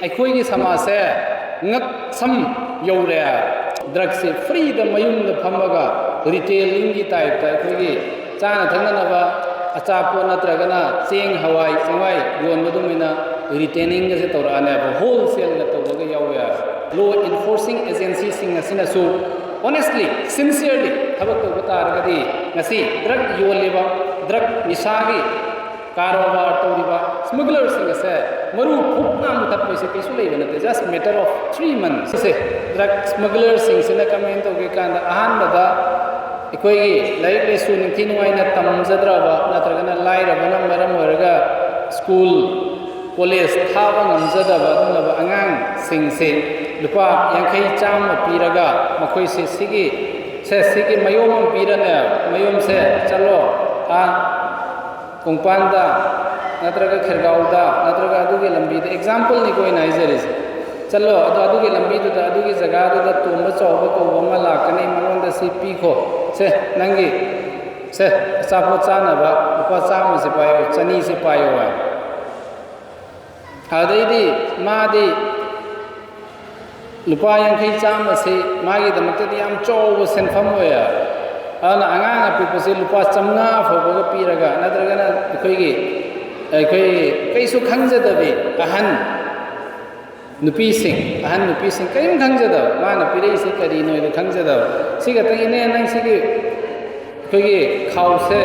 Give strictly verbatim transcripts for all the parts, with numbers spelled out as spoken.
ꯑꯩꯈꯣꯏꯒꯤ ꯁꯃꯥꯖꯁꯦ ꯉꯛꯁꯝ ꯌꯧꯔꯦ꯫ ꯗ꯭ꯔꯒꯁꯦ ꯐ꯭ꯔꯤꯗ ꯃꯌꯨꯝꯗ ꯐꯝꯃꯒ ꯔꯤꯇꯦꯂꯤꯡꯒꯤ ꯇꯥꯏꯞꯇ ꯑꯩꯈꯣꯏꯒꯤ ꯆꯥꯅ ꯊꯛꯅꯅꯕ ꯑꯆꯥꯄꯣꯠ ꯅꯠꯇ꯭ꯔꯒꯅ ꯆꯦꯡ, ꯍꯋꯥꯏ, ꯆꯦꯡꯋꯥꯏ ꯌꯣꯟꯕ ꯑꯗꯨꯃꯥꯏꯅ ꯔꯤꯇꯦꯂꯤꯡꯒꯁꯦ ꯇꯧꯔꯛꯑꯅꯦꯕ, ꯍꯣꯜꯁꯦꯜꯒ ꯇꯧꯕꯒ ꯌꯥꯎꯋꯦ ꯍꯥꯏꯕ꯫ ꯂꯣ ꯏꯟꯐꯣꯔꯁꯤꯡ ꯑꯦꯖꯦꯟꯁꯤꯁꯤꯡ ꯑꯁꯤꯅꯁꯨ honestly, sincerely ꯊꯕꯛ ꯇꯧꯕ ꯇꯥꯔꯒꯗꯤ ꯉꯁꯤ ꯗ꯭ꯔꯒ ꯌꯣꯜꯂꯤꯕ, ꯗ꯭ꯔꯒ ꯅꯤꯁꯥꯒꯤ ꯀꯥꯔꯣꯕꯥꯔ ꯇꯧꯔꯤꯕ ꯁ꯭ꯃꯒꯂꯔꯁꯤꯡ ꯑꯁꯦ ꯃꯔꯨ ꯐꯨꯛꯅ ꯃꯨꯊꯠꯄꯁꯦ ꯀꯩꯁꯨ ꯂꯩꯕ ꯅꯠꯇꯦ꯫ Just matter of three months ꯁꯦ ꯗ꯭ꯔꯒ ꯁ꯭ꯃꯒꯂꯔꯁꯤꯡꯁꯤꯅ ꯀꯃꯥꯏꯅ ꯇꯧꯒꯦ ꯀꯥꯟꯗ, ꯑꯍꯥꯟꯕꯗ ꯑꯩꯈꯣꯏꯒꯤ ꯂꯥꯏꯔꯤꯛ ꯂꯥꯏꯁꯨ ꯅꯤꯡꯊꯤ ꯅꯨꯡꯉꯥꯏꯅ ꯇꯝꯖꯗ꯭ꯔꯕ ꯅꯠꯇ꯭ꯔꯒꯅ ꯂꯥꯏꯔꯕꯅ ꯃꯔꯝ ꯑꯣꯏꯔꯒ ꯁ꯭ꯀꯨꯜ, ꯀꯣꯂꯦꯖ ꯊꯥꯕ ꯉꯝꯖꯗꯕ ꯑꯗꯨꯒꯨꯝꯂꯕ ꯑꯉꯥꯡꯁꯤꯡꯁꯦ ꯂꯨꯄꯥ ꯌꯥꯡꯈꯩ, ꯆꯥꯝꯃ ꯄꯤꯔꯒ ꯃꯈꯣꯏꯁꯦ ꯁꯤꯒꯤ, ꯁꯦ, ꯁꯤꯒꯤ ꯃꯌꯣꯝ ꯑꯃ ꯄꯤꯔꯅꯦ, ꯃꯌꯣꯝꯁꯦ ꯆꯠꯂꯣ, ꯑꯥ, ꯀꯣꯡꯄꯥꯟꯗ ꯅꯠꯇ꯭ꯔꯒ ꯈꯦꯔꯒꯥꯎꯗ ꯅꯠꯇ꯭ꯔꯒ ꯑꯗꯨꯒꯤ ꯂꯝꯕꯤꯗ, ꯑꯦꯛꯖꯥꯝꯄꯜꯅꯤꯀꯣ ꯑꯩꯅ ꯍꯥꯏꯖꯔꯤꯁꯦ, ꯆꯠꯂꯣ, ꯑꯗꯣ ꯑꯗꯨꯒꯤ ꯂꯝꯕꯤꯗꯨꯗ, ꯑꯗꯨꯒꯤ ꯖꯒꯥꯗꯨꯗ ꯇꯣꯝꯕ ꯆꯥꯎꯕ ꯀꯧꯕ ꯑꯃ ꯂꯥꯛꯀꯅꯤ, ꯃꯉꯣꯟꯗ ꯁꯤ ꯄꯤꯈꯣ, ꯁꯦ, ꯅꯪꯒꯤ, ꯁꯦ, ꯑꯆꯥꯄꯣꯠ ꯆꯥꯅꯕ ꯂꯨꯄꯥ ꯆꯥꯝꯃꯁꯦ ꯄꯥꯏꯌꯣ, ꯆꯅꯤꯁꯦ ꯄꯥꯏꯌꯣ ꯍꯥꯏ꯫ ꯑꯗꯩꯗꯤ ꯃꯥꯗꯤ ꯂꯨꯄꯥ ꯌꯥꯡꯈꯩ, ꯆꯥꯝꯃꯁꯤ ꯃꯥꯒꯤꯗꯃꯛꯇꯗꯤ ꯌꯥꯝ ꯆꯥꯎꯕ ꯁꯦꯟꯐꯝ ꯑꯣꯏꯌꯦ꯫ ꯑꯗꯨꯅ ꯑꯉꯥꯡ ꯑꯄꯤꯛꯄꯁꯤ ꯂꯨꯄꯥ ꯆꯥꯝꯃꯉꯥ ꯐꯥꯎꯕꯒ ꯄꯤꯔꯒ, ꯅꯠꯇ꯭ꯔꯒꯅ ꯑꯩꯈꯣꯏꯒꯤ, ꯑꯩꯈꯣꯏ ꯀꯩꯁꯨ ꯈꯪꯖꯗꯕꯤ ꯑꯍꯟ ꯅꯨꯄꯤꯁꯤꯡ, ꯑꯍꯟ ꯅꯨꯄꯤꯁꯤꯡ ꯀꯔꯤꯝ ꯈꯪꯖꯗꯕ, ꯃꯥꯅ ꯄꯤꯔꯛꯏꯁꯤ ꯀꯔꯤꯅꯣꯗꯣ ꯈꯪꯖꯗꯕ, ꯁꯤ ꯈꯛꯇꯪ, "ꯏꯅꯦ, ꯅꯪ ꯁꯤꯒꯤ ꯑꯩꯈꯣꯏꯒꯤ ꯈꯥꯎꯁꯦ,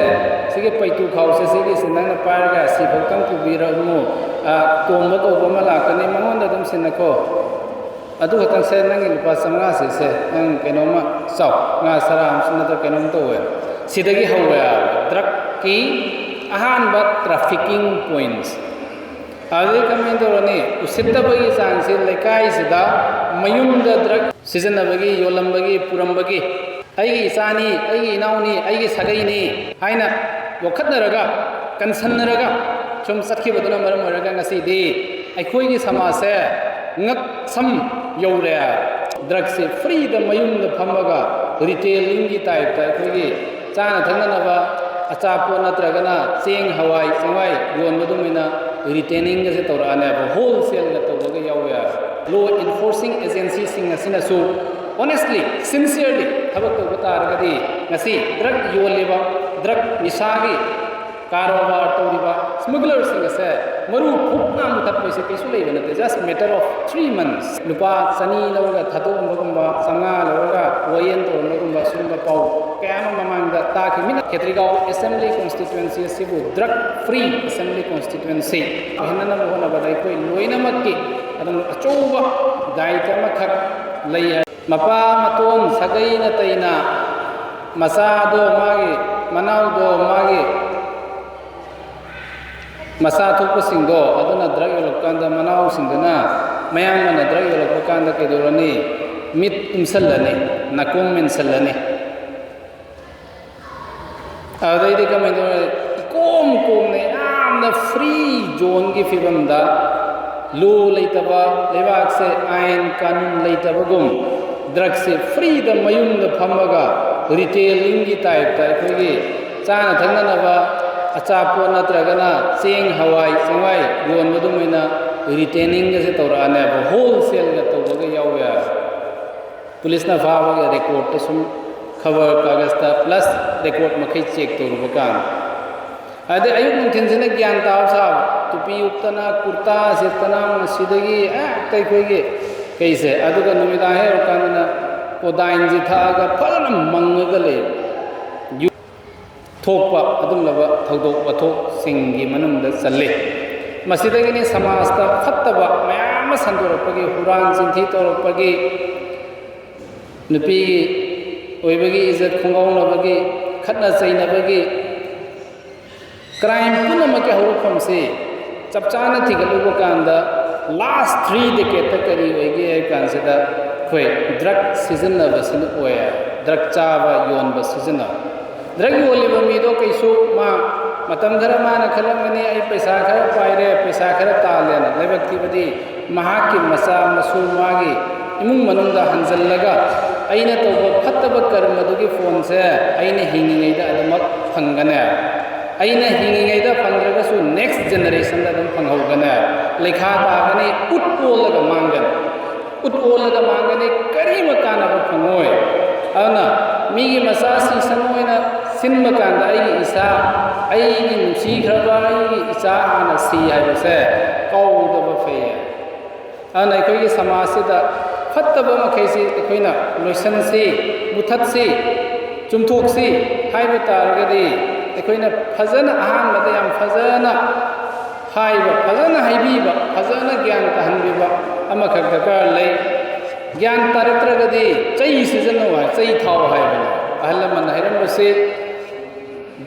ꯁꯤꯒꯤ ꯄꯩꯇꯨ ꯈꯥꯎꯁꯦ, ꯁꯤꯒꯤꯁꯤ ꯅꯪꯅ ꯄꯥꯏꯔꯒ ꯁꯤꯐꯥꯎꯇꯪ ꯄꯨꯕꯤꯔꯝꯃꯨ, ꯑ, ꯇꯣꯝꯕ ꯀꯧꯕ ꯑꯃ ꯂꯥꯛꯀꯅꯤ, ꯃꯉꯣꯟꯗ ꯑꯗꯨꯝ ꯁꯤꯟꯅꯈꯣ꯫ ꯑꯗꯨ ꯈꯛꯇꯪ ꯁꯦ, ꯅꯪꯒꯤ ꯂꯨꯄꯥ ꯆꯥꯝꯃꯉꯥꯁꯦ ꯁꯦ, ꯅꯪ ꯀꯩꯅꯣꯝꯃ ꯆꯥꯎ, ꯉꯥ ꯆꯔꯥ ꯑꯃꯁꯨ ꯅꯠꯇ꯭ꯔ ꯀꯩꯅꯣꯝ ꯇꯧꯋꯦ"꯫ ꯁꯤꯗꯒꯤ ꯍꯧꯋꯦ ꯗ꯭ꯔꯒꯀꯤ ꯑꯍꯥꯟꯕ trafficking points꯫ ꯑꯗꯨꯗꯩ ꯀꯃꯥꯏꯅ ꯇꯧꯔꯅꯤ? ꯎꯁꯤꯠꯇꯕꯒꯤ ꯆꯥꯡꯁꯤ ꯂꯩꯀꯥꯏꯁꯤꯗ ꯃꯌꯨꯝꯗ ꯗ꯭ꯔꯒ ꯁꯤꯖꯤꯟꯅꯕꯒꯤ, ꯌꯣꯜꯂꯝꯕꯒꯤ, ꯄꯨꯔꯝꯕꯒꯤ, "ꯑꯩꯒꯤ ꯏꯆꯥꯅꯤ, ꯑꯩꯒꯤ ꯏꯅꯥꯎꯅꯤ, ꯑꯩꯒꯤ ꯁꯥꯒꯩꯅꯤ" ꯍꯥꯏꯅ ꯌꯣꯛꯈꯠꯅꯔꯒ, ꯀꯟꯁꯟꯅꯔꯒ ꯁꯨꯝ ꯆꯠꯈꯤꯕꯗꯨꯅ ꯃꯔꯝ ꯑꯣꯏꯔꯒ ꯉꯁꯤꯗꯤ ꯑꯩꯈꯣꯏꯒꯤ ꯁꯃꯥꯖꯁꯦ ꯉꯛꯁꯝ ꯌꯧꯔꯦ꯫ ꯗ꯭ꯔꯒꯁꯦ ꯐ꯭ꯔꯤꯗ ꯃꯌꯨꯝꯗ ꯐꯝꯃꯒ ꯔꯤꯇꯦꯂꯤꯡꯒꯤ ꯇꯥꯏꯞꯇ ꯑꯩꯈꯣꯏꯒꯤ ꯆꯥꯅ ꯊꯛꯅꯅꯕ ꯑꯆꯥꯄꯣꯠ ꯅꯠꯇ꯭ꯔꯒꯅ ꯆꯦꯡ, ꯍꯋꯥꯏ, ꯆꯦꯡꯋꯥꯏ ꯌꯣꯟꯕ ꯑꯗꯨꯃꯥꯏꯅ ꯔꯤꯇꯦꯂꯤꯡꯒꯁꯦ ꯇꯧꯔꯛꯑꯅꯦꯕ, ꯍꯣꯜꯁꯦꯜꯒ ꯇꯧꯕꯒ ꯌꯥꯎ Law enforcing agencyꯁꯤꯡ ꯑꯁꯤꯅꯁꯨ honestly, sincerely ꯊꯕꯛ ꯇꯧꯕ ꯇꯥꯔꯒꯗꯤ ꯉꯁꯤ drug ꯌꯣꯜꯂꯤꯕ, drug ꯅꯤꯁꯥꯒꯤ ꯀꯥꯔꯣꯕꯥꯔ ꯇꯧꯔꯤꯕ smugglerꯁꯤꯡ ꯑꯁꯦ ꯃꯔꯨ ꯐꯨꯛꯅ ꯃꯨꯊꯠꯄꯁꯦ ꯀꯩꯁꯨ ꯂꯩꯕ ꯅꯠꯇꯦ꯫ Just matter of three months꯫ ꯂꯨꯄꯥ ꯆꯅꯤ ꯂꯧꯔꯒ ꯊꯥꯗꯣꯛꯑꯝꯕꯒꯨꯝꯕ, ꯆꯥꯝꯃꯉꯥ ꯂꯧꯔꯒ ꯋꯥꯌꯦꯜ ꯇꯧꯔꯝꯕꯒꯨꯝꯕ ꯁꯤꯒꯨꯝꯕ ꯄꯥꯎ ꯀꯌꯥ ꯑꯃ ꯃꯃꯥꯡꯗ ꯇꯥꯈꯤ꯫ ꯃꯤꯅ ꯈꯦꯇ꯭ꯔꯤꯒꯥꯎ assembly constituency ꯑꯁꯤꯕꯨ drug free assembly constituency ꯑꯣꯏꯍꯟꯅꯅꯕ ꯍꯣꯠꯅꯕꯗ ꯑꯩꯈꯣꯏ ꯂꯣꯏꯅꯃꯛꯀꯤ ꯑꯗꯨꯝ ꯑꯆꯧꯕ ꯗꯥꯏꯇ ꯑꯃꯈꯛ ꯂꯩ ꯍꯥꯏ꯫ ꯃꯄꯥ ꯃꯇꯣꯟ ꯁꯥꯒꯩ ꯅꯥꯇꯩꯅ ꯃꯆꯥꯗꯣ ꯃꯥꯒꯤ, ꯃꯅꯥꯎꯗꯣ ꯃꯥꯒꯤ, ꯃꯆꯥ ꯊꯣꯛꯄꯁꯤꯡꯗꯣ ꯑꯗꯨꯅ drug ꯌꯣꯜꯂꯛꯄ ꯀꯥꯟꯗ ꯃꯅꯥꯎꯁꯤꯡꯗꯨꯅ ꯃꯌꯥꯝꯕꯅ drug ꯌꯣꯜꯂꯛꯄ ꯀꯥꯟꯗ ꯀꯩꯗꯧꯔꯅꯤ? ꯃꯤꯠ ꯇꯨꯝꯁꯜꯂꯅꯤ, ꯅꯥꯀꯣꯡ ꯃꯦꯟꯁꯜꯂꯅꯤ꯫ ꯑꯗꯨꯗꯩꯗꯤ ꯀꯃꯥꯏꯅ ꯇꯧꯔꯦ? ꯏꯀꯣꯝ ꯀꯣꯝꯅ ꯌꯥꯝꯅ free zoneꯒꯤ ꯐꯤꯕꯝꯗ, law ꯂꯩꯇꯕ ꯂꯩꯕꯥꯛꯁꯦ, ꯑꯥꯏꯟ ꯀꯥꯅꯨꯟ ꯂꯩꯇꯕꯒꯨꯝ, drugꯁꯦ freeꯗ ꯃꯌꯨꯝꯗ ꯐꯝꯃꯒ retailingꯒꯤ typeꯇ ꯑꯩꯈꯣꯏꯒꯤ ꯆꯥꯅ ꯊꯛꯅꯅꯕ ꯑꯆꯥꯄꯣꯠ ꯅꯠꯇ꯭ꯔꯒꯅ ꯆꯦꯡ, ꯍꯋꯥꯏ, ꯆꯦꯡꯋꯥꯏ ꯌꯣꯟꯕ ꯑꯗꯨꯃꯥꯏꯅ retailingꯒꯁꯦ ꯇꯧꯔꯛꯑꯅꯦꯕ, wholesaleꯒ ꯇꯧꯕꯒ ꯌꯥꯎꯋꯦ ꯍꯥꯏꯕ꯫ ꯄꯨꯂꯤꯁꯅ ꯐꯥꯕꯒꯤ recordꯇ ꯁꯨꯝ ꯈꯕꯔ ꯀꯥꯒꯖꯇ plus record ꯃꯈꯩ check ꯇꯧꯔꯨꯕ ꯀꯥꯟꯗ, ꯑꯗꯩ ꯑꯌꯨꯛ ꯅꯨꯡꯊꯤꯟꯁꯤꯅ ꯒ꯭ꯌꯥꯟ ꯇꯥꯕ ꯁꯥꯕ, ꯇꯨꯄꯤ ꯎꯞꯇꯅ, ꯀꯨꯔꯇꯥ ꯁꯦꯠꯇꯅ, ꯃꯁꯤꯗꯒꯤ ꯍꯦꯛꯇ ꯑꯩꯈꯣꯏꯒꯤ ꯀꯩꯁꯦ, ꯑꯗꯨꯒ ꯅꯨꯃꯤꯗꯥꯡ ꯍꯦꯛ ꯌꯧꯔꯀꯥꯟꯗꯅ codeineꯁꯤ ꯊꯛꯑꯒ ꯐꯖꯅ ꯃꯪꯉꯒ ꯂꯩꯕ꯫ ꯌꯨ-, ꯊꯣꯛꯄ ꯑꯗꯨꯒꯨꯝꯂꯕ ꯊꯧꯗꯣꯛ ꯋꯥꯊꯣꯛꯁꯤꯡꯒꯤ ꯃꯅꯨꯡꯗ ꯆꯜꯂꯤ꯫ ꯃꯁꯤꯗꯒꯤꯅꯤ ꯁꯃꯥꯖꯇ ꯐꯠꯇꯕ ꯃꯌꯥꯝ ꯑꯃ ꯁꯟꯗꯣꯔꯛꯄꯒꯤ, ꯍꯨꯔꯥꯟ ꯆꯤꯟꯊꯤ ꯇꯧꯔꯛꯄꯒꯤ, ꯅꯨꯄꯤꯒꯤ ꯑꯣꯏꯕꯒꯤ ꯏꯖꯠ ꯈꯣꯡꯒꯥꯎꯅꯕꯒꯤ, ꯈꯠꯅ ꯆꯩꯅꯕꯒꯤ, crime ꯄꯨꯝꯅꯃꯛꯀꯤ ꯍꯧꯔꯛꯐꯝꯁꯤ ꯆꯞ ꯆꯥꯅ ꯊꯤꯒꯠꯂꯨꯕ ꯀꯥꯟꯗ last three decadeꯇ ꯀꯔꯤ ꯑꯣꯏꯒꯦ ꯍꯥꯏꯕ ꯀꯥꯟꯁꯤꯗ ꯑꯩꯈꯣꯏ drug ꯁꯤꯖꯤꯟꯅꯕꯁꯤꯅ ꯑꯣꯏ꯫ Drug ꯆꯥꯕ, ꯌꯣꯟꯕ, ꯁꯤꯖꯤꯟꯅꯕ꯫ Drug ꯌꯣꯜꯂꯤꯕ ꯃꯤꯗꯣ ꯀꯩꯁꯨ ꯃꯥ ꯃꯇꯝ ꯈꯔ ꯃꯥꯅ ꯈꯜꯂꯝꯒꯅꯤ, "ꯑꯩ ꯄꯩꯁꯥ ꯈꯔ ꯄꯥꯏꯔꯦ, ꯄꯩꯁꯥ ꯈꯔ ꯇꯥꯜꯂꯦꯅ"꯫ ꯂꯥꯏꯕꯛ ꯊꯤꯕꯗꯤ ꯃꯍꯥꯛꯀꯤ ꯃꯆꯥ ꯃꯁꯨ ꯃꯥꯒꯤ ꯏꯃꯨꯡ ꯃꯅꯨꯡꯗ ꯍꯟꯖꯜꯂꯒ ꯑꯩꯅ ꯇꯧꯕ ꯐꯠꯇꯕ ꯀꯔꯃꯗꯨꯒꯤ ꯐꯣꯟꯁꯦ ꯑꯩꯅ ꯍꯤꯡꯉꯤꯉꯩꯗ ꯑꯗꯨꯃꯛ ꯐꯪꯒꯅꯤ꯫ ꯑꯩꯅ ꯍꯤꯡꯉꯤꯉꯩꯗ ꯐꯪꯗ꯭ꯔꯒꯁꯨ next generationꯗ ꯑꯗꯨꯝ ꯐꯪꯍꯧꯒꯅꯤ꯫ ꯂꯩꯈꯥ ꯇꯥꯒꯅꯤ, ꯎꯠ ꯑꯣꯜꯂꯒ ꯃꯥꯡꯒꯅꯤ꯫ ꯈꯨꯠ ꯑꯣꯜꯂꯒ ꯃꯥꯡꯒꯅꯤ, ꯀꯔꯤꯃ ꯀꯥꯟꯅꯕ ꯐꯪꯉꯣꯏ꯫ ꯑꯗꯨꯅ ꯃꯤꯒꯤ ꯃꯆꯥ ꯁꯤꯁꯅꯨ ꯑꯣꯏꯅ ꯁꯤꯟꯕ ꯀꯥꯟꯗ ꯑꯩꯒꯤ ꯏꯆꯥ, ꯑꯩꯒꯤ ꯅꯨꯡꯁꯤꯈ꯭ꯔꯕ ꯑꯩꯒꯤ ꯏꯆꯥ ꯍꯥꯟꯅ ꯁꯤ ꯍꯥꯏꯕꯁꯦ ꯀꯥꯎꯗꯕ ꯐꯩꯌꯦ꯫ ꯑꯗꯨꯅ ꯑꯩꯈꯣꯏꯒꯤ ꯁꯃꯥꯖꯁꯤꯗ ꯐꯠꯇꯕ ꯃꯈꯩꯁꯤ ꯑꯩꯈꯣꯏꯅ ꯂꯣꯏꯁꯟꯁꯤ, ꯃꯨꯊꯠꯁꯤ, ꯆꯨꯝꯊꯣꯛꯁꯤ ꯍꯥꯏꯕ ꯇꯥꯔꯒꯗꯤ ꯑꯩꯈꯣꯏꯅ ꯐꯖꯅ ꯑꯍꯥꯟꯕꯗ ꯌꯥꯝ ꯐꯖꯅ ꯍꯥꯏꯕ, ꯐꯖꯅ ꯍꯥꯏꯕꯤꯕ, ꯐꯖꯅ ꯒ꯭ꯌꯥꯟ ꯇꯥꯍꯟꯕꯤꯕ ꯑꯃꯈꯛ ꯗꯔꯀꯥꯔ ꯂꯩ꯫ ꯒ꯭ꯌꯥꯟ ꯇꯥꯔꯛꯇ꯭ꯔꯒꯗꯤ ꯆꯩ ꯁꯤꯖꯤꯟꯅꯧ ꯍꯥꯏ, ꯆꯩ ꯊꯥꯎ ꯍꯥꯏꯕꯅꯤ꯫ ꯑꯍꯜ ꯂꯃꯟꯅ ꯍꯥꯏꯔꯝꯕꯁꯤ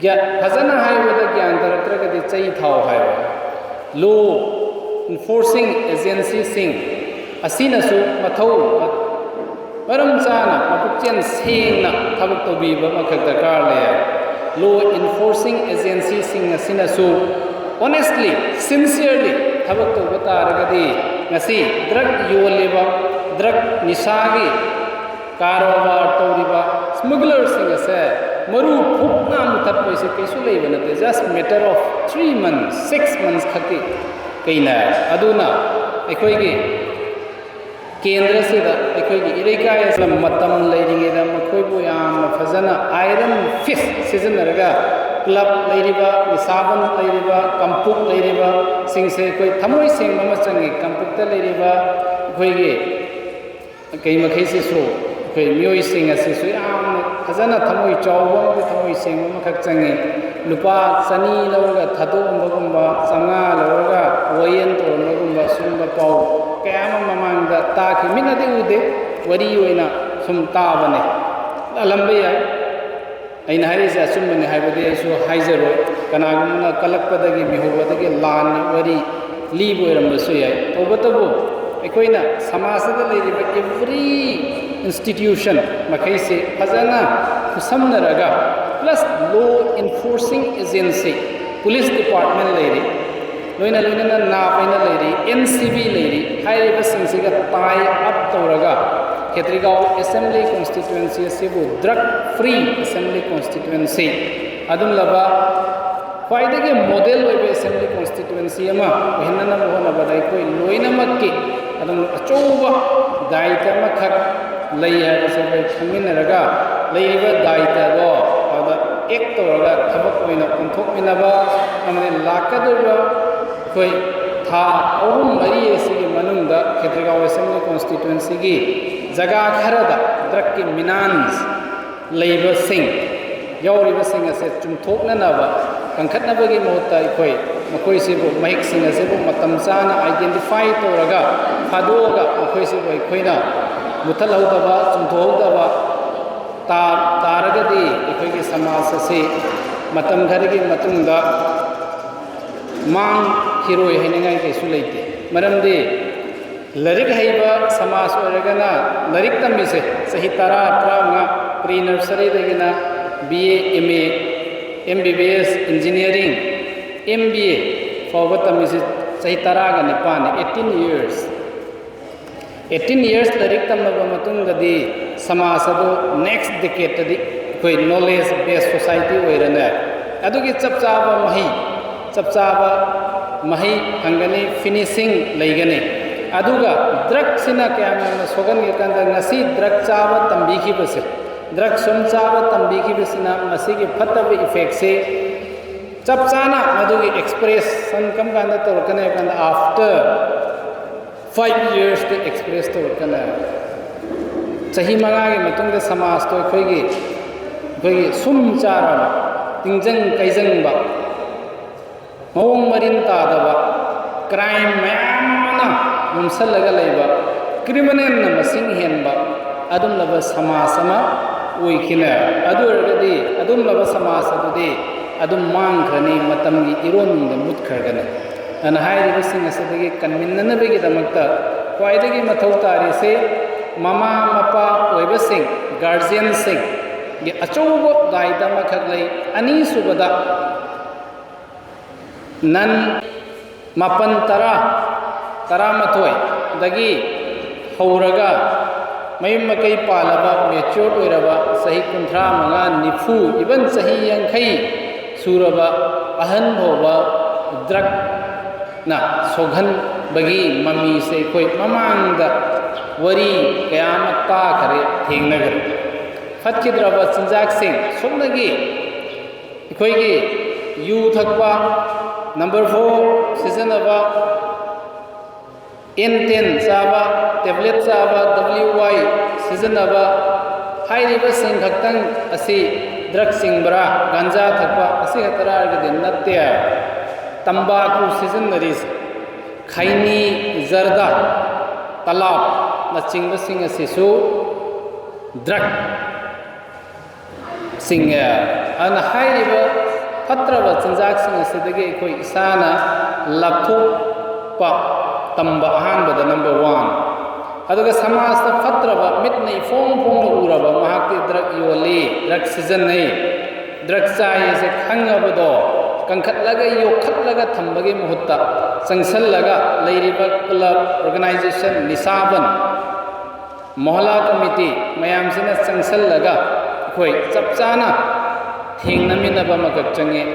ꯒ꯭ꯌꯥ-, ꯐꯖꯅ ꯍꯥꯏꯕꯗ ꯒ꯭ꯌꯥꯟ ꯇꯥꯔꯛꯇ꯭ꯔꯒꯗꯤ ꯆꯩ ꯊꯥꯎ ꯍꯥꯏꯕ꯫ Law enforcing agencyꯁꯤꯡ ꯑꯁꯤꯅꯁꯨ ꯃꯊꯧ ꯃꯔꯝ ꯆꯥꯅ, ꯃꯄꯨꯛꯆꯦꯜ ꯁꯦꯡꯅ ꯊꯕꯛ ꯇꯧꯕꯤꯕ ꯑꯃꯈꯛ ꯗꯔꯀꯥꯔ ꯂꯩ꯫ Law enforcing agencyꯁꯤꯡ ꯑꯁꯤꯅꯁꯨ honestly, sincerely ꯊꯕꯛ ꯇꯧꯕ ꯇꯥꯔꯒꯗꯤ ꯉꯁꯤ drug ꯌꯣꯜꯂꯤꯕ, drug ꯅꯤꯁꯥꯒꯤ ꯀꯥꯔꯣꯕꯥꯔ ꯇꯧꯔꯤꯕ smugglerꯁꯤꯡ ꯑꯁꯦ ꯃꯔꯨ ꯐꯨꯛꯅ ꯃꯨꯊꯠꯄ ꯍꯥꯏꯁꯦ ꯀꯩꯁꯨ ꯂꯩꯕ ꯅꯠꯇꯦ꯫ Just matter of three months, six months ꯈꯛꯀꯤ ꯀꯩꯅ꯫ ꯑꯗꯨꯅ ꯑꯩꯈꯣꯏꯒꯤ ꯀꯦꯟꯗ꯭ꯔꯁꯤꯗ ꯑꯩꯈꯣꯏꯒꯤ ꯏꯔꯩꯀꯥꯏ ꯑꯁꯤꯅ ꯃꯇꯝ ꯂꯩꯔꯤꯉꯩꯗ ꯃꯈꯣꯏꯕꯨ ꯌꯥꯝꯅ ꯐꯖꯅ iron fist ꯁꯤꯖꯤꯟꯅꯔꯒ club ꯂꯩꯔꯤꯕ, ꯅꯤꯁꯥꯕꯟ ꯂꯩꯔꯤꯕ, ꯀꯝꯄꯨꯛ ꯂꯩꯔꯤꯕꯁꯤꯡꯁꯦ ꯑꯩꯈꯣꯏ ꯊꯃꯣꯏ ꯁꯦꯡꯕ ꯑꯃ ꯆꯪꯉꯤ꯫ ꯀꯝꯄꯨꯛꯇ ꯂꯩꯔꯤꯕ ꯑꯩꯈꯣꯏꯒꯤ ꯀꯩ ꯃꯈꯩꯁꯤꯁꯨ ꯑꯩꯈꯣꯏ ꯃꯤꯑꯣꯏꯁꯤꯡ ꯑꯁꯤꯁꯨ ꯌꯥꯝꯅ ꯐꯖꯅ ꯊꯃꯣꯏ ꯆꯥꯎꯕ ꯑꯃꯗꯤ ꯊꯃꯣꯏ ꯁꯦꯡꯕ ꯑꯃꯈꯛ ꯆꯪꯉꯤ꯫ ꯂꯨꯄꯥ ꯆꯅꯤ ꯂꯧꯔꯒ ꯊꯥꯗꯣꯛꯑꯝꯕꯒꯨꯝꯕ, ꯆꯥꯝꯃꯉꯥ ꯂꯧꯔꯒ ꯋꯥꯌꯦꯜ ꯇꯧꯔꯝꯕꯒꯨꯝꯕ ꯁꯤꯒꯨꯝꯕ ꯄꯥꯎ ꯀꯌꯥ ꯑꯃ ꯃꯃꯥꯡꯗ ꯇꯥꯈꯤ꯫ ꯃꯤꯠꯅꯗꯤ ꯎꯗꯦ, ꯋꯥꯔꯤ ꯑꯣꯏꯅ ꯁꯨꯝ ꯇꯥꯕꯅꯦ꯫ ꯂꯥꯜꯂꯝꯕ ꯌꯥꯏ꯫ ꯑꯩꯅ ꯍꯥꯏꯔꯤꯁꯦ ꯑꯆꯨꯝꯕꯅꯤ ꯍꯥꯏꯕꯗꯤ ꯑꯩꯁꯨ ꯍꯥꯏꯖꯔꯣꯏ꯫ ꯀꯅꯥꯒꯨꯝꯕꯅ ꯀꯜꯂꯛꯄꯗꯒꯤ, ꯃꯤꯍꯧꯕꯗꯒꯤ ꯂꯥꯟꯅ ꯋꯥꯔꯤ ꯂꯤꯕ ꯑꯣꯏꯔꯝꯕꯁꯨ ꯌꯥꯏ꯫ ꯇꯧꯕꯇꯕꯨ ꯑꯩꯈꯣꯏꯅ ꯁꯃꯥꯖꯁꯤꯗ ꯂꯩꯔꯤꯕ every institution ꯃꯈꯩꯁꯤ ꯐꯖꯅ ꯈꯨꯠꯁꯝꯅꯔꯒ, plus law enforcing agency, police department ꯂꯩꯔꯤ, ꯂꯣꯏꯅ ꯂꯣꯏꯅꯅ ꯅꯥꯞ ꯍꯥꯏꯅ ꯂꯩꯔꯤ, NCB ꯂꯩꯔꯤ, ꯍꯥꯏꯔꯤꯕꯁꯤꯡꯁꯤꯒ tie up ꯇꯧꯔꯒ ꯈꯦꯇ꯭ꯔꯤꯒꯥꯎ assembly constituency ꯑꯁꯤꯕꯨ drug free assembly constituency, ꯑꯗꯨꯝꯂꯕ ꯈ꯭ꯋꯥꯏꯗꯒꯤ model ꯑꯣꯏꯕ assembly constituency ꯑꯃ ꯑꯣꯏꯍꯟꯅꯅꯕ ꯍꯣꯠꯅꯕꯗ ꯑꯩꯈꯣꯏ ꯂꯣꯏꯅꯃꯛꯀꯤ ꯑꯗꯨꯝ ꯑꯆꯧꯕ ꯗꯥꯏꯇ ꯑꯃꯈꯛ ꯂꯩ ꯍꯥꯏꯕꯁꯦ ꯑꯩꯈꯣꯏ ꯈꯪꯃꯤꯟꯅꯔꯒ, ꯂꯩꯔꯤꯕ ꯗꯥꯏꯇ ꯑꯗꯣ ꯑꯗꯨꯗ ꯑꯦꯛ ꯇꯧꯔꯒ ꯊꯕꯛ ꯑꯣꯏꯅ ꯑꯣꯟꯊꯣꯛꯃꯤꯟꯅꯕ ꯑꯃꯗꯤ ꯂꯥꯛꯀꯗꯧꯔꯤꯕ ꯑꯩꯈꯣꯏ ꯊꯥ ꯑꯍꯨꯝ ꯃꯔꯤ ꯑꯁꯤꯒꯤ ꯃꯅꯨꯡꯗ ꯈꯦꯇ꯭ꯔꯤꯒꯥꯎ ꯑꯦꯁꯦꯝꯕ꯭ꯂꯤ ꯀꯣꯟꯁꯇꯤꯇ꯭ꯋꯦꯟꯁꯤꯒꯤ ꯖꯒꯥ ꯈꯔꯗ ꯗ꯭ꯔꯛꯀꯤ ꯃꯤꯅꯥꯟꯁ ꯂꯩꯕꯁꯤꯡ, ꯌꯥꯎꯔꯤꯕꯁꯤꯡ ꯑꯁꯦ ꯆꯨꯝꯊꯣꯛꯅꯅꯕ, ꯀꯟꯈꯠꯅꯕꯒꯤ ꯃꯍꯨꯠꯇ ꯑꯩꯈꯣꯏ ꯃꯈꯣꯏꯁꯤꯕꯨ, ꯃꯍꯤꯛꯁꯤꯡ ꯑꯁꯤꯕꯨ ꯃꯇꯝ ꯆꯥꯅ ꯑꯥꯏꯗꯦꯟꯇꯤꯐꯥꯏ ꯇꯧꯔꯒ ꯐꯥꯗꯣꯛꯑꯒ ꯃꯈꯣꯏꯁꯤꯕꯨ ꯑꯩꯈꯣꯏꯅ ꯃꯨꯊꯠꯍꯧꯗꯕ, ꯆꯨꯝꯊꯣꯛꯍꯧꯗꯕ ꯇꯥ-, ꯇꯥꯔꯒꯗꯤ ꯑꯩꯈꯣꯏꯒꯤ ꯁꯃꯥꯖ ꯑꯁꯤ ꯃꯇꯝ ꯈꯔꯒꯤ ꯃꯇꯨꯡꯗ ꯃꯥꯡꯈꯤꯔꯣꯏ ꯍꯥꯏꯅꯤꯡꯉꯥꯏ ꯀꯩꯁꯨ ꯂꯩꯇꯦ꯫ ꯃꯔꯝꯗꯤ ꯂꯥꯏꯔꯤꯛ ꯍꯩꯕ ꯁꯃꯥꯖ ꯑꯣꯏꯔꯒꯅ ꯂꯥꯏꯔꯤꯛ ꯇꯝꯃꯤꯁꯦ ꯆꯍꯤ ꯇꯔꯥ, ꯇꯔꯥꯃꯉꯥ, ꯄ꯭ꯔꯤ ꯅꯔꯁꯔꯤꯗꯒꯤꯅ B A, M A, M B B S, engineering, M B A ꯐꯥꯎꯕ ꯇꯝꯃꯤꯁꯦ ꯆꯍꯤ ꯇꯔꯥꯒ ꯅꯤꯄꯥꯟꯅꯤ, eighteen years꯫ Eighteen years ꯂꯥꯏꯔꯤꯛ ꯇꯝꯂꯕ ꯃꯇꯨꯡꯗꯗꯤ ꯁꯃꯥꯖ ꯑꯗꯨ next decade ꯇꯗꯤ ꯑꯩꯈꯣꯏ knowledge based society ꯑꯣꯏꯔꯅꯤ꯫ ꯑꯗꯨꯒꯤ ꯆꯞ ꯆꯥꯕ ꯃꯍꯩ, ꯆꯞ ꯆꯥꯕ ꯃꯍꯩ ꯐꯪꯒꯅꯤ, finishing ꯂꯩꯒꯅꯤ꯫ ꯑꯗꯨꯒ ꯗ꯭ꯔꯛꯁꯤꯅ ꯀꯌꯥꯝ ꯌꯥꯝꯅ ꯁꯣꯛꯍꯟꯒꯦ ꯀꯥꯟꯗ, ꯉꯁꯤ ꯗ꯭ꯔꯛ ꯆꯥꯕ ꯇꯝꯕꯤꯈꯤꯕꯁꯦ, ꯗ꯭ꯔꯛ ꯁꯨꯝ ꯆꯥꯕ ꯇꯝꯕꯤꯈꯤꯕꯁꯤꯅ ꯃꯁꯤꯒꯤ ꯐꯠꯇꯕ ꯏꯐꯦꯛꯁꯦ ꯆꯞ ꯆꯥꯅ ꯃꯗꯨꯒꯤ ꯑꯦꯛꯁꯄ꯭ꯔꯦꯁꯟ ꯀꯔꯝ ꯀꯥꯟꯗ ꯇꯧꯔꯛꯀꯅꯤ ꯍꯥꯏꯕ ꯀꯥꯟꯗ, after five years ꯇ ꯑꯦꯛꯁꯄ꯭ꯔꯦꯁ ꯇꯧꯔꯛꯀꯅꯤ꯫ ꯆꯍꯤ ꯃꯉꯥꯒꯤ ꯃꯇꯨꯡꯗ ꯁꯃꯥꯖꯇꯣ ꯑꯩꯈꯣꯏꯒꯤ, ꯑꯩꯈꯣꯏꯒꯤ ꯁꯨꯝ ꯆꯥꯔꯕ, ꯇꯤꯡꯖꯪ ꯀꯩꯖꯪꯕ, ꯃꯑꯣꯡ ꯃꯔꯤꯟ ꯇꯥꯗꯕ, ꯀ꯭ꯔꯥꯏꯝ ꯃꯌꯥꯝ ꯑꯃꯅ ꯌꯣꯝꯁꯜꯂꯒ ꯂꯩꯕ, ꯀ꯭ꯔꯤꯃꯤꯅꯦꯜꯅ ꯃꯁꯤꯡ ꯍꯦꯟꯕ ꯑꯗꯨꯝꯂꯕ ꯁꯃꯥꯖ ꯑꯃ ꯑꯣꯏꯈꯤꯅꯦ꯫ ꯑꯗꯨ ꯑꯣꯏꯔꯒꯗꯤ ꯑꯗꯨꯝꯂꯕ ꯁꯃꯥꯖ ꯑꯗꯨꯗꯤ ꯑꯗꯨꯝ ꯃꯥꯡꯈ꯭ꯔꯅꯤ, ꯃꯇꯝꯒꯤ ꯏꯔꯣꯟꯅꯨꯡꯗ ꯃꯨꯠꯈ꯭ꯔꯒꯅꯤ꯫ ꯑꯗꯨꯅ ꯍꯥꯏꯔꯤꯕꯁꯤꯡ ꯑꯁꯤꯗꯒꯤ ꯀꯟꯃꯤꯟꯅꯅꯕꯒꯤꯗꯃꯛꯇ ꯈ꯭ꯋꯥꯏꯗꯒꯤ ꯃꯊꯧ ꯇꯥꯔꯤꯁꯤ ꯃꯃꯥ ꯃꯄꯥ ꯑꯣꯏꯕꯁꯤꯡ, ꯒꯥꯔꯖꯤꯌꯟꯁꯤꯡꯒꯤ ꯑꯆꯧꯕ ꯗꯥꯏꯇ ꯑꯃꯈꯛ ꯂꯩ꯫ ꯑꯅꯤꯁꯨꯕꯗ, ꯅꯟ ꯃꯥꯄꯟ, ꯇꯔꯥ, ꯇꯔꯥꯃꯥꯊꯣꯏꯗꯒꯤ ꯍꯧꯔꯒ ꯃꯌꯨꯝ ꯃꯀꯩ ꯄꯥꯜꯂꯕ, ꯃꯦꯆ꯭ꯌꯣꯔ ꯑꯣꯏꯔꯕ, ꯆꯍꯤ ꯀꯨꯟꯊ꯭ꯔꯥ ꯃꯉꯥ, ꯅꯤꯐꯨ, even ꯆꯍꯤ ꯌꯥꯡꯈꯩ ꯁꯨꯔꯕ ꯑꯍꯟ ꯐꯥꯎꯕ ꯗ꯭ꯔꯛꯅ ꯁꯣꯛꯍꯟ-, ꯕꯒꯤ ꯃꯃꯤꯁꯦ ꯑꯩꯈꯣꯏ ꯃꯃꯥꯡꯗ ꯋꯥꯔꯤ ꯀꯌꯥ ꯑꯃ ꯇꯥꯈꯔꯦ, ꯊꯦꯡꯅꯈ꯭ꯔꯦ꯫ ꯐꯠꯈꯤꯗ꯭ꯔꯕ ꯆꯤꯟꯖꯥꯛꯁꯤꯡ, ꯁꯨꯞꯅꯒꯤ ꯑꯩꯈꯣꯏꯒꯤ ꯌꯨ ꯊꯛꯄ, ꯅꯝꯕꯔ ꯐꯣꯔ ꯁꯤꯖꯤꯟꯅꯕ, ꯑꯦꯟ ꯇꯦꯟ ꯆꯥꯕ, ꯇꯦꯕ꯭ꯂꯦꯠ ꯆꯥꯕ, ꯗꯕ꯭ꯂꯤꯎ ꯋꯥꯏ ꯁꯤꯖꯤꯟꯅꯕ, ꯍꯥꯏꯔꯤꯕꯁꯤꯡ ꯈꯛꯇꯪ ꯑꯁꯤ ꯗ꯭ꯔꯒ ꯆꯤꯡꯕ꯭ꯔꯥ? ꯒꯥꯟꯖꯥ ꯊꯛꯄ ꯑꯁꯤ ꯈꯛꯇꯔꯥ ꯍꯥꯏꯔꯒꯗꯤ ꯅꯠꯇꯦ꯫ ꯇꯝꯕꯥꯀꯨ ꯁꯤꯖꯤꯟꯅꯔꯤꯁꯦ, ꯈꯩꯅꯤ, ꯖꯔꯗꯥ, ꯇꯂꯥꯞꯅꯆꯤꯡꯕꯁꯤꯡ ꯑꯁꯤꯁꯨ ꯗ꯭ꯔꯒ ꯆꯤꯡꯉꯦ꯫ ꯑꯗꯨꯅ ꯍꯥꯏꯔꯤꯕ ꯐꯠꯇ꯭ꯔꯕ ꯆꯤꯟꯖꯥꯛꯁꯤꯡ ꯑꯁꯤꯗꯒꯤ ꯑꯩꯈꯣꯏ ꯏꯁꯥꯅ ꯂꯥꯞꯊꯣꯛꯄ ꯇꯝꯕ ꯑꯍꯥꯟꯕꯗ number one꯫ ꯑꯗꯨꯒ ꯁꯃꯥꯖꯇ ꯐꯠꯇ꯭ꯔꯕ, ꯃꯤꯠꯅ ꯏꯐꯣꯡ ꯐꯣꯡꯅ ꯎꯔꯕ, ꯃꯍꯥꯛꯇꯤ ꯗ꯭ꯔꯒ ꯌꯣꯜꯂꯤ, ꯗ꯭ꯔꯒ ꯁꯤꯖꯤꯟꯅꯩ, ꯗ꯭ꯔꯒ ꯆꯥꯏ ꯍꯥꯏꯁꯦ ꯈꯪꯉꯕꯗꯣ ꯀꯟꯈꯠꯂꯒ ꯌꯣꯛꯈꯠꯂꯒ ꯊꯝꯕꯒꯤ ꯃꯍꯨꯠꯇ ꯆꯪꯁꯜꯂꯒ ꯂꯩꯔꯤꯕ club, organization, ꯅꯤꯁꯥꯕꯟ, ꯃꯣꯍꯂꯥ committee ꯃꯌꯥꯝꯁꯤꯅ ꯆꯪꯁꯜꯂꯒ ꯑꯩꯈꯣꯏ ꯆꯞ ꯆꯥꯅ ꯊꯦꯡꯅꯃꯤꯟꯅꯕ ꯑꯃꯈꯛ ꯆꯪꯉꯤ,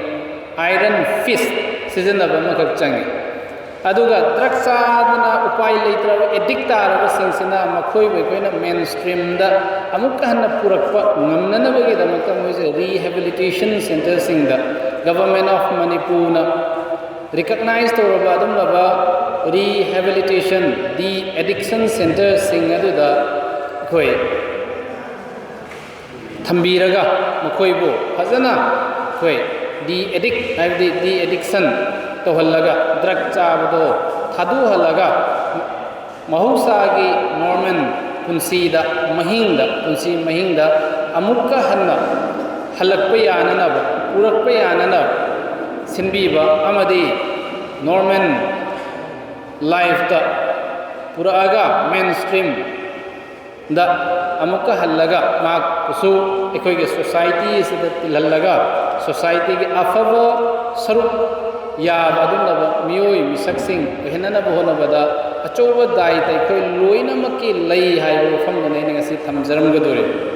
iron fist ꯁꯤꯖꯤꯟꯅꯕ ꯑꯃꯈꯛ ꯆꯪꯉꯤ꯫ ꯑꯗꯨꯒ ꯗ꯭ꯔꯒ ꯆꯥꯗꯅ ꯎꯄꯥꯏ ꯂꯩꯇ꯭ꯔꯕ addict ꯇꯥꯔꯕꯁꯤꯡꯁꯤꯅ ꯃꯈꯣꯏꯕꯨ ꯑꯩꯈꯣꯏꯅ mainstreamꯗ ꯑꯃꯨꯛꯀ ꯍꯟꯅ ꯄꯨꯔꯛꯄ ꯉꯝꯅꯅꯕꯒꯤꯗꯃꯛꯇ ꯃꯣꯏꯁꯦ rehabilitation centreꯁꯤꯡꯗ Government of Manipurꯅ recognize ꯇꯧꯔꯕ ꯑꯗꯨꯒꯨꯝꯂꯕ rehabilitation, de-addiction centreꯁꯤꯡ ꯑꯗꯨꯗ ꯑꯩꯈꯣꯏ ꯊꯝꯕꯤꯔꯒ ꯃꯈꯣꯏꯕꯨ ꯐꯖꯅ ꯑꯩꯈꯣꯏ de-addict ꯍꯥꯏꯕꯗꯤ de-addiction ꯇꯧꯍꯜꯂꯒ, ꯗ꯭ꯔꯒ ꯆꯥꯕꯗꯣ ꯊꯥꯗꯣꯛꯍꯜꯂꯒ, ꯃꯍꯧꯁꯥꯒꯤ normal ꯄꯨꯟꯁꯤꯗ, ꯃꯍꯤꯡꯗ, ꯄꯨꯟꯁꯤ ꯃꯍꯤꯡꯗ ꯑꯃꯨꯛꯀ ꯍꯟꯅ ꯍꯜꯂꯛꯄ ꯌꯥꯅꯅꯕ, ꯄꯨꯔꯛꯄ ꯌꯥꯅꯅꯕ ꯁꯤꯟꯕꯤꯕ ꯑꯃꯗꯤ normal lifeꯇ ꯄꯨꯔꯛꯑꯒ mainstreamꯗ ꯑꯃꯨꯛꯀ ꯍꯜꯂꯒ ꯃꯍꯥꯛꯄꯨꯁꯨ ꯑꯩꯈꯣꯏꯒꯤ society ꯑꯁꯤꯗ ꯇꯤꯜꯍꯜꯂꯒ societyꯒꯤ ꯑꯐꯕ ꯁꯔꯨꯛ ꯌꯥꯕ ꯑꯗꯨꯒꯨꯝꯂꯕ ꯃꯤꯑꯣꯏ ꯃꯤꯁꯛꯁꯤꯡ ꯑꯣꯏꯍꯟꯅꯅꯕ ꯍꯣꯠꯅꯕꯗ ꯑꯆꯧꯕ ꯗꯥꯏꯇ ꯑꯩꯈꯣꯏ ꯂꯣꯏꯅꯃꯛꯀꯤ ꯂꯩ ꯍꯥꯏꯕ ꯋꯥꯐꯝꯗꯨꯅꯤ ꯑꯩꯅ ꯉꯁꯤ ꯊꯝꯖꯔꯝꯒꯗꯧꯔꯤꯕ꯫